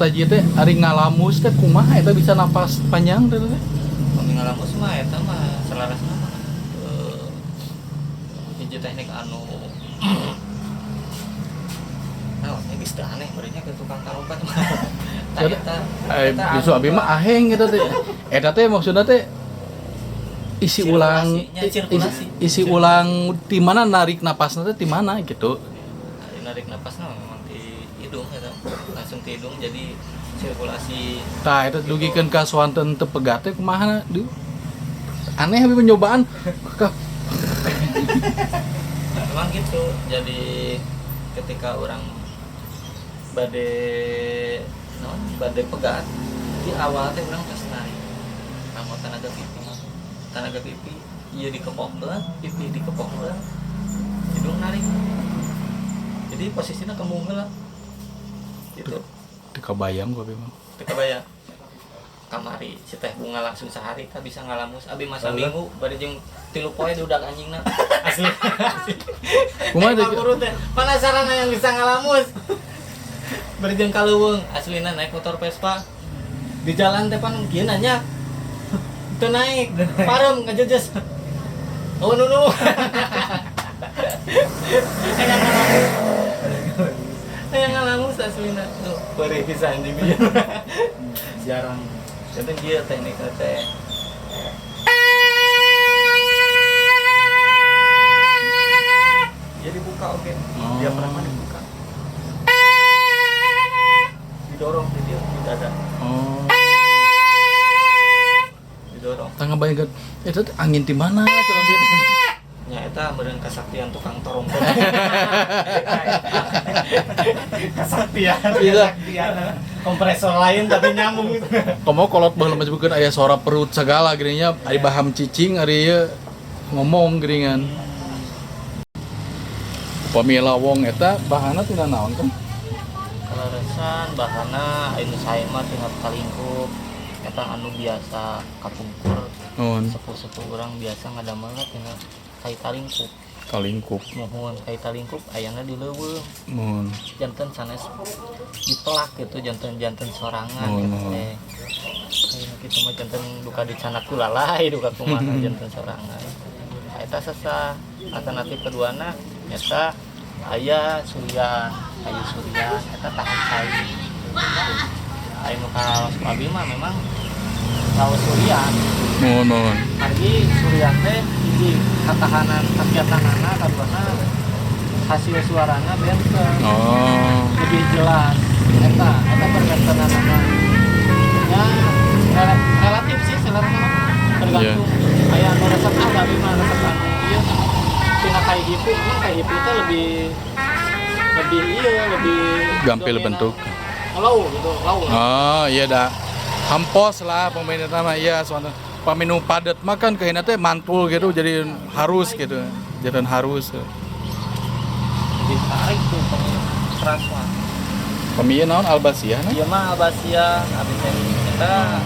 Artaji teh ari ngalamus teh kumaha eta bisa napas panjang teh teh? Pami ngalamus mah eta mah selarasna mah hiji teknik anu nah, ini geus teu aneh beureunnya ke tukang tarompet mah. Tah eta eta Justru anu abi mah aheng eta teh. Eta teh maksudna teh isi ulang Sirkulasi, nya, sirkulasi. isi ulang di mana narik napasna teh di mana gitu. Ari narik napasna memang di hidung eta. Langsung di hidung jadi sirkulasi. Tah eta dugikeun ka soanten teu pegat teh kumaha du? Aneh abi penyobaan. Ka Memang gitu. Jadi ketika orang bade naon bade pegat di awal teh urang tos narik kanggo tenaga pipi mah. Tenaga pipi ieu dikepokkeun, pipi dikepokkeun, hidung narik. Jadi posisinya kembung heula. Gitu. Teu kabayang ku abi mah. Teu kabayang. Kamari si teh bunga langsung sehari tah bisa ngalamus abi masa minggu bari jeung 3 poe diudak anjingna. Asli. Kumaha teh? Teh teh? Penasaran yang bisa ngalamus. Bari jeung kaleuweung aslina naik motor Vespa. Di jalan teh pan kieu nanya. Teu naik, parem ngajejes. Oh nunu. Hayang ngalamus. Hayang ngalamus aslina. Tuh, perih pisan anjing dia. Jarang. Jadi dia tekniknya teh. Dia dibuka oke. Oh. Dia pernah dibuka. Didorong di dia di dada. Oh. Didorong. Tah ngabayangkeun eta teh angin di mana cenah teh. Nya eta meureun kasaktian tukang torompet. Kesaktian. Iya. Kesaktian. Kompresor lain tapi nyambung. Komo kolot baheula mah sebutkeun aya suara perut segala geuning nya, ari baham cicing ari ieu ngomong geuningan. Upami lawong eta bahanna tina naon kan? Kaleresan bahanna anu sae mah tina kalingkup eta anu biasa kapungkur. Nuhun. Sepuh-sepuh urang biasa ngadamelna tina kai talingkup. Kalingkup. Muhun kai talingkup ayana di leuweung. Nuhun. Janten sanes dipelak gitu, janten-janten sorangan Nuhun, gitu nuhun. teh. Kayak gitu mah janten duka dicanak ku lalai duka kumaha janten sorangan. Eta sesah alternatif keduana nyata aya surian, kayu surian eta tahan cai. Aya nu kaos ku abi mah memang kaos surian. Nuhun, nuhun. Margi surian teh hiji katahanan kakiatanana kaduana hasil suarana benten. Oh. Lebih jelas eta eta perbentenanana. Ya relatif sih sebenarnya mah. Tergantung. Yeah. Aya anu resep ah abi mah resep anu ieu tina kayak gitu, emang kayak gitu teh lebih lebih iya, lebih gampil dominan. bentuk. Low gitu, low. Oh, iya dah. Hampos lah pemain eta mah iya soalnya paminu padet mah kan kayaknya teh mantul gitu jadi harus gitu. Jadi harus. Jadi tarik tuh pemain keras mah. Pemieu naon albasiah na? Ieu mah albasiah abi teh eta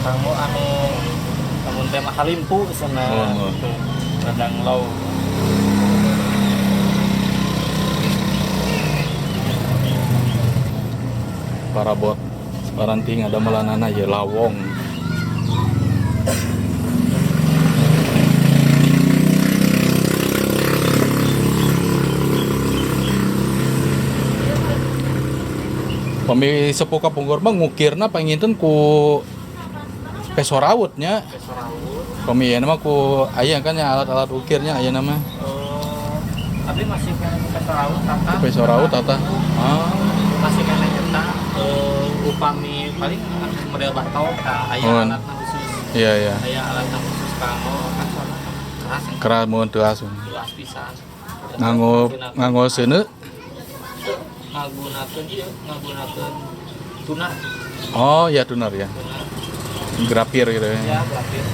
kanggo anu lamun teh mah kalimpu cenah Oh, oh. gitu. Radang low. Parabot paranting ada melanana ya lawong. Pami sepuh kapungkur mah ngukirna panginten ku peso rawut nya. Peso rawut. Pami ieu mah ku aya kan ya alat-alat ukirnya aya nama. Abdi masih kena peso rawut tata. Peso rawut tata. Ah. Masih kena eta upami paling model batok tah aya Mohon. alatna khusus. Iya iya. Aya alatna khusus kanggo kan soalna kan keras yang Keras mun teu asup. Jelas pisan. Nganggo nganggo seuneu. Ngagunakeun ieu, ngagunakeun tunar. Oh iya tunar ya. Tunar. Grafir gitu ya. Ya, grafir.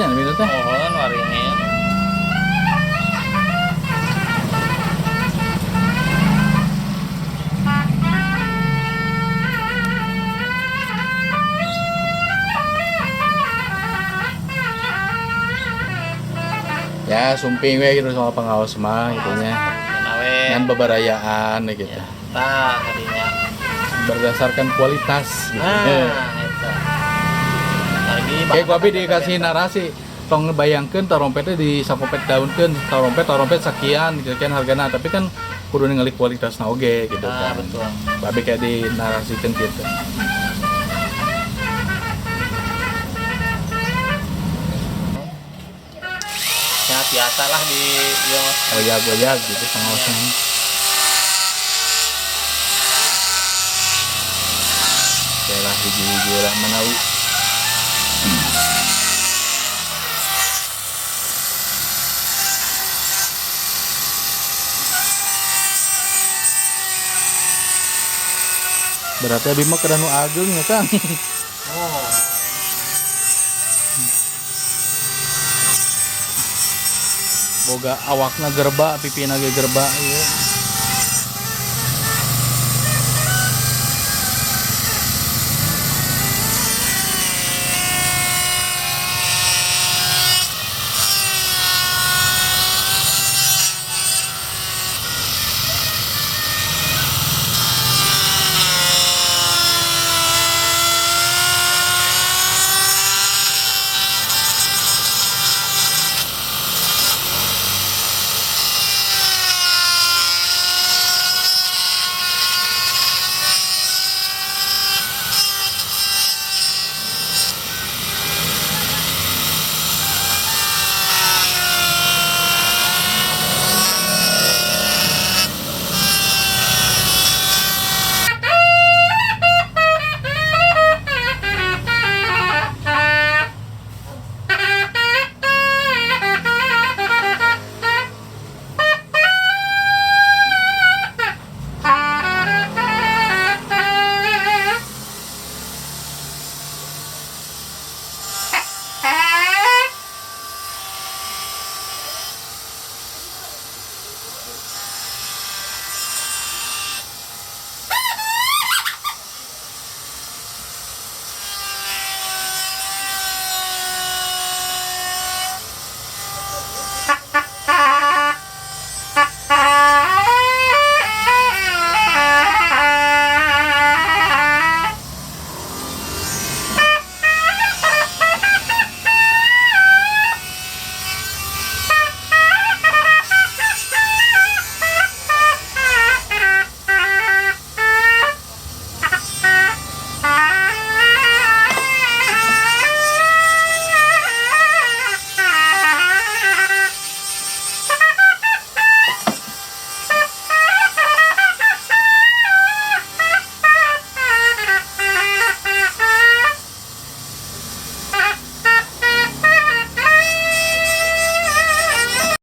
nya beda teh. Mohon waringin. Ya sumping we gitu soal pengawas mah gitu nya. Nawe. Ngan beberayaan gitu. Ya, tah hadinya. Berdasarkan kualitas gitu. Nah, eta. Lagi Kayak ku abi dikasih narasi tong ngebayangkeun tarompetnya di sakopet daunkeun tarompet tarompet sekian gitu kan hargana tapi kan kudu ningali kualitasna oge gitu Nah, kan. betul. Ku abi kayak dinarasikeun gitu. Ya biasa lah di ieu mah. Goyag-goyag gitu pengawasan. Oke lah hiji-hiji lah manawi. Berarti abi mah kedah nu ageung ya Kang. Oh. Boga awakna gerba, pipina ge gerba ieu.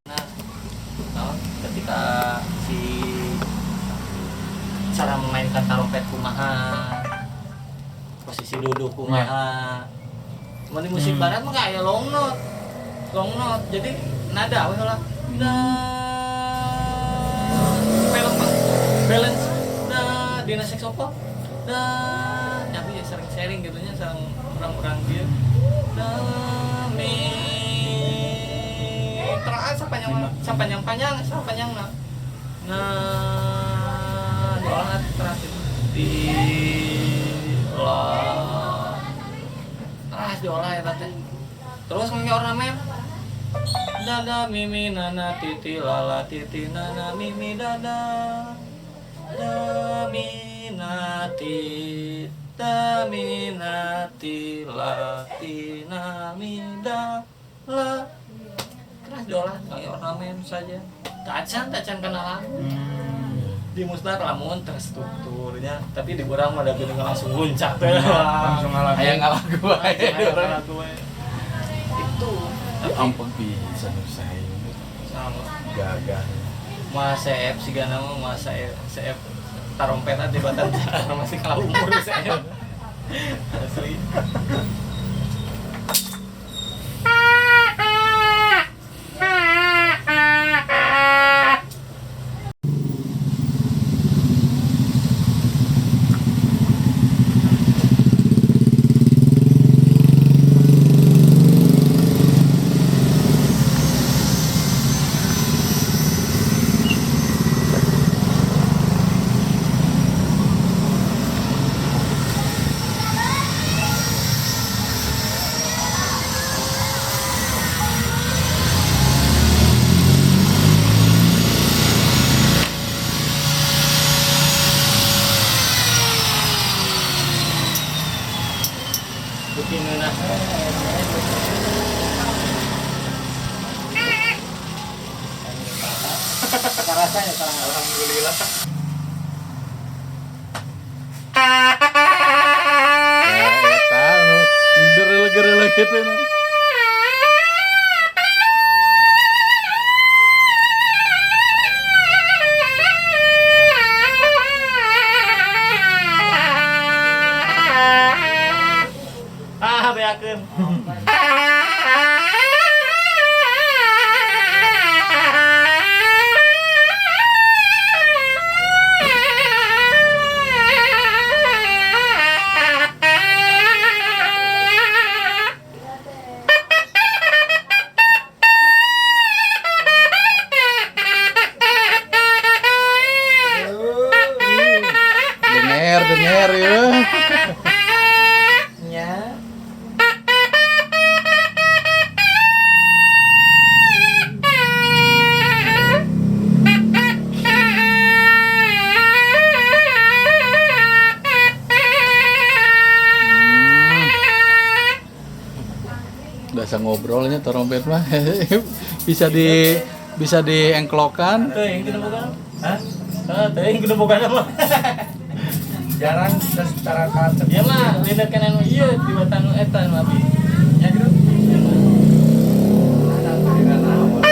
Nah, naon, ketika si cara memainkan trompet kumaha, posisi duduk kumaha. Mun di musik barat mah kayak long note. Long note. Jadi nada we lah. Da film balance da dina saxophone. Da tapi ya sering sharing gitu nya sareng orang-orang dia. Da mi terus sapanjang sapanjang panjang sapanjang nah. Nah, diolah terus di olah terus diolah ya teh. Terus ngangge ornamen. Dada mimi nana titi lala titi nana mimi dada. Da mi nati da mi nati la ti na mi da la. Terus diolah ngangge ornamen saja. Tacan tacan kenalan. Di musnah lamun terstrukturnya, tapi di urang mah da geuning langsung luncak teh. Langsung ngalagu. Aya ngalagu wae. Lagu we. Itu. Ya ampun bisa nu saya. Sama. Gagah. Mah CF sigana mah mah CF CF tarompetna di batan masih kalah umur CF. Asli. Biasa ya Pak. Alhamdulillah. Ya, eta nu gerel-gerel gitu nah. Ah, beakeun. Denger, denger ya. Nya. Biasa ngobrolnya trompet mah. Bisa di bisa diengklokan. Teuing teu boga. Hah? Hah, teuing kudu boga mah. Jarang kita secara kacau. Ieu mah lina kana nu ieu di batan nu eta nu abi. Ya gitu. Ada kira naon.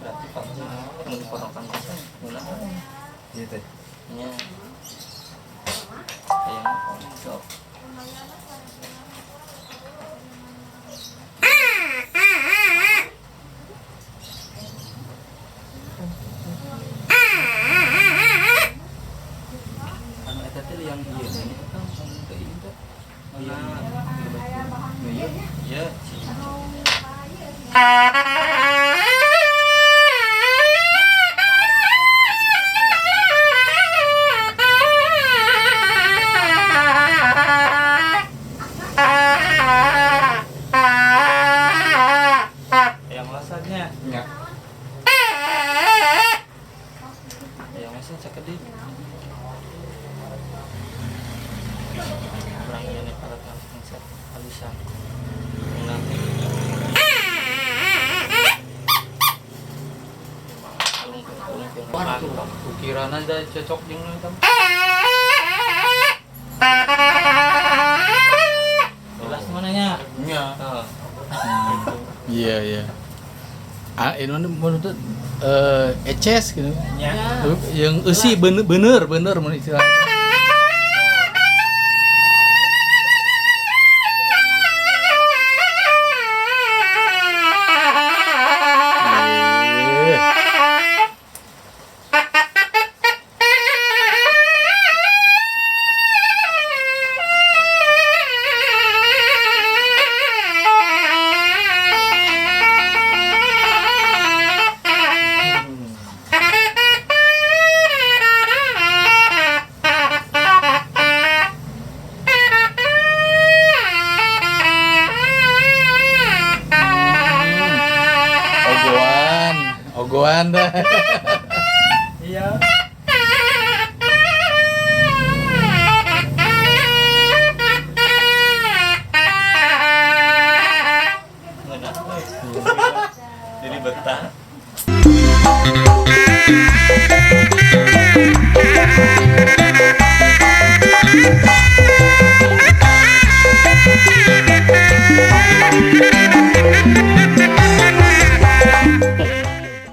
Berarti panggung nu dipotongkan teh munah. Iya teh. Nya. Hayang sok. Anu eta teh yang ieu ini eta anu teh ieu teh. Mana? Ieu ieu ci. Yang lasanya. Ya. Yang mesin sakedik. Kurang ieu nih alat langsung halusan. Nanti. Mantap. Ukiran aja cocok jeung nu eta. Jelas mananya? Iya. Heeh. Iya, iya. Ah, ini menurut eces gitu. Ya. Yang eusi bener bener bener mun istilahnya. Ih. Ogoan, ogoan dah. Iya.